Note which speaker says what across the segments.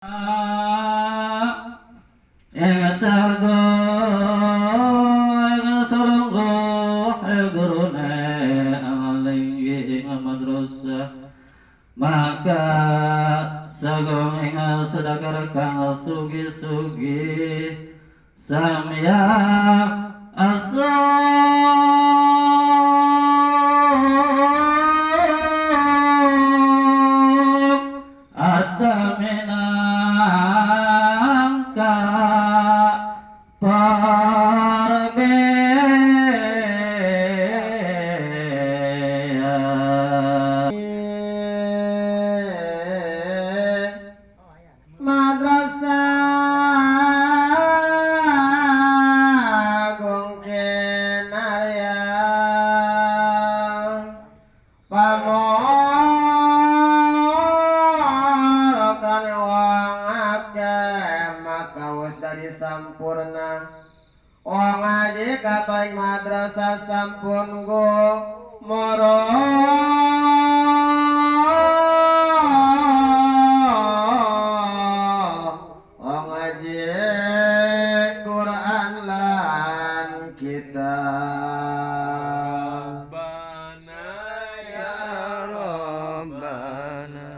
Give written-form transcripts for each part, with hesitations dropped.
Speaker 1: Ing sarga ing sarangga gurune alinggi ing madrasah maka sagung ing sedekah kang sugi-sugi samya
Speaker 2: sampurna wong ngaji katoing madrasah sampun go moro wong ngaji Quran lan kitab.
Speaker 3: Rabbana ya Rabbana.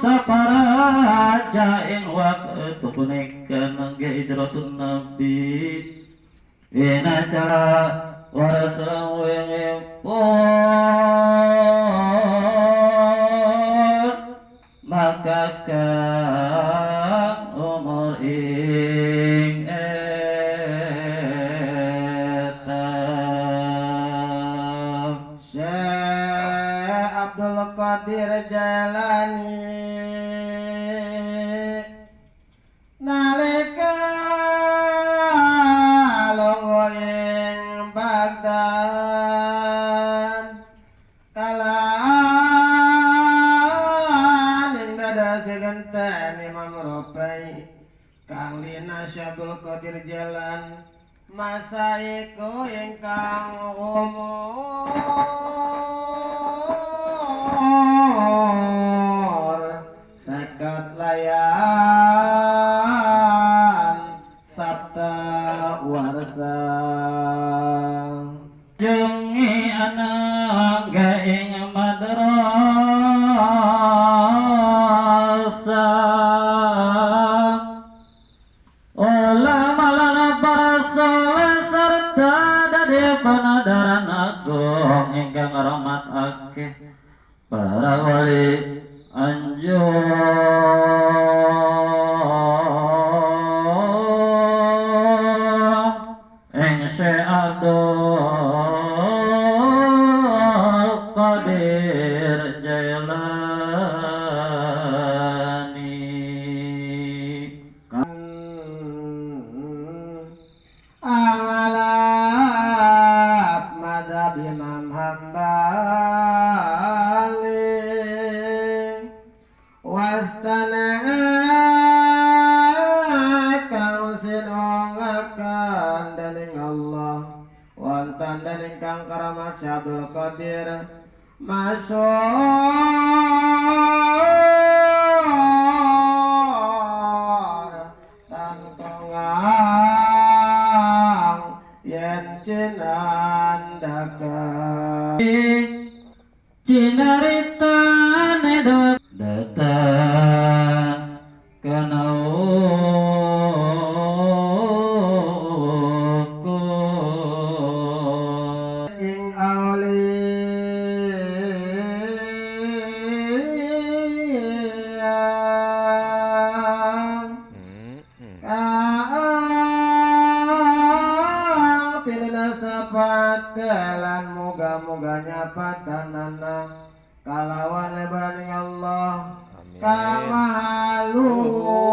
Speaker 1: Saparaja ing waktu punika nangge hijratun nabi inacara warasrawengipun maka kang umur ing eta
Speaker 2: Syekh Abdul Qadir Jailani nalika lungguh ing Baghdad kalan ing dada segenten Imam Rabai kang lina Syekh Abdul Qadir Jalan masa iku ingkang umur 50 layan sabta warsa
Speaker 1: jengi anangga ing madrasah ulama lan para saleh sarta dadi panadaran agung ingkang rahmatake para wali anjung ing Syekh Abdul Qadir Jailani
Speaker 2: angalap madhab Imam Hambali wastana kang sinongakan dening Allah wonten dening kang karamat Syekh Abdul Qadir masyhur tan kongang yen cinandaka
Speaker 1: cinaritane datang kana
Speaker 2: ing aulia kang tinina sapatelan muga-muga nyapatanana kalawan lebaraning Allah kang maha luhur.